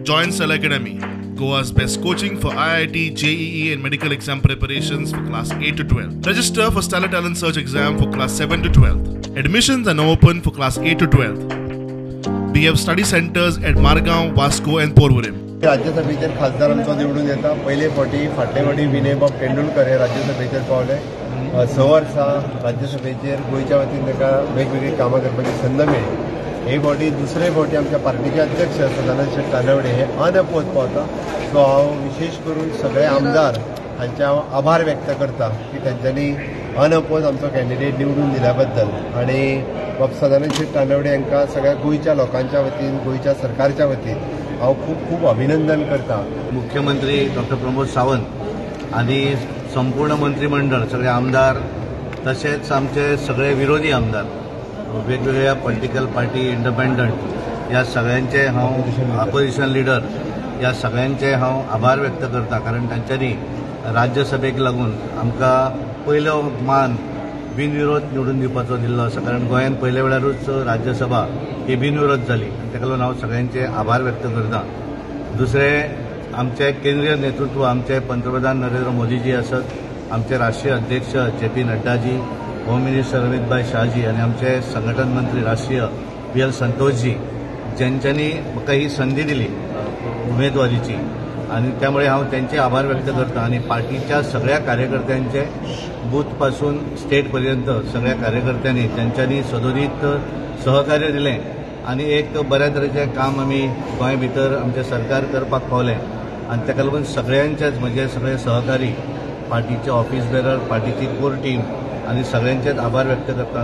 Join Stellar Academy, Goa's best coaching for IIT, JEE and medical exam preparations for class 8 to 12. Register for Stellar Talent Search exam for class 7 to 12. Admissions are now open for class 8 to 12. We have study centers at Margao, Vasco and Porvorim. राज्यसभेचेर खासदार आमचो निवडून येता. पयले फावटी फाटले फावटी विनयबाब तेंडुलकर हे राज्यसभेचेर पावले. 6 वर्सां राज्यसभेचेर गोंयच्या वतीन ताका वेगवेगळीं कामां करपाची संद मेळ्ळी. हे फावटी दुसरे फावटी आमच्या पार्टीचे अध्यक्ष सदानंद शेट तानावडे हे अनअपोज पावता. सो हांव विशेश करून सगळे आमदार हांचे हांव आभार व्यक्त करता की तांच्यांनी अनअपोज आमचो कॅन्डिडेट निवडून दिल्या बद्दल. आनी बाब सदानंद शेट तानावडे हांकां सगळ्या गोंयच्या लोकांच्या वतीन, गोंयच्या सरकारच्या वतीन हांव खूब खूब अभिनंदन करता. मुख्यमंत्री डॉक्टर प्रमोद सावंत आनी संपूर्ण मंत्रिमंडळ, सगळे आमदार, तशेंच आमचे सगळे विरोधी आमदार, वेगवेगळ्या पॉलिटिकल पार्टी, इंडिपेंडंट, ह्या सगळ्यांचे हांव अपोजिशन लिडर ह्या सगळ्यांचे हांव आभार व्यक्त करता, कारण तांच्यांनी राज्यसभेक लागून आमकां पयलो मान बिनविरोध निवडून दिवपाचो दिल्लो आसा. कारण गोंयांत पयल्या वेळारूच राज्यसभा ही बिनविरोध जाली आनी ताका लागून हांव सगळ्यांचे आभार व्यक्त करता. दुसरें, आमचे केंद्रीय नेतृत्व, आमचे पंतप्रधान नरेंद्र मोदीजी आसत, आमचे राष्ट्रीय अध्यक्ष J P Naddaji, home minister Amitbhai Shahji आनी आमचे संघटन मंत्री राष्ट्रीय बी एल संतोषजी, ज्यांच्यांनी म्हाका ही संदी दिली उमेदवारीची आनी त्यामुळे हांव त्यांचे आभार व्यक्त करता. आनी पार्टीच्या सगळ्या कार्यकर्त्यांचे बूथ पासून स्टेट पर्यंत सगळ्या कार्यकर्त्यांनी तांच्यांनी सदोदीत सहकार्य दिलें आनी एक बऱ्या तरेचें काम आमी गोंय भितर आमचें सरकार करपाक पावलें. आनी ताका लागून सगळ्यांचेच म्हजे सगळे सहकारी, पार्टीचे ऑफिस बेरर, पार्टीची कोर टीम आनी सगळ्यांचेच आभार व्यक्त करता.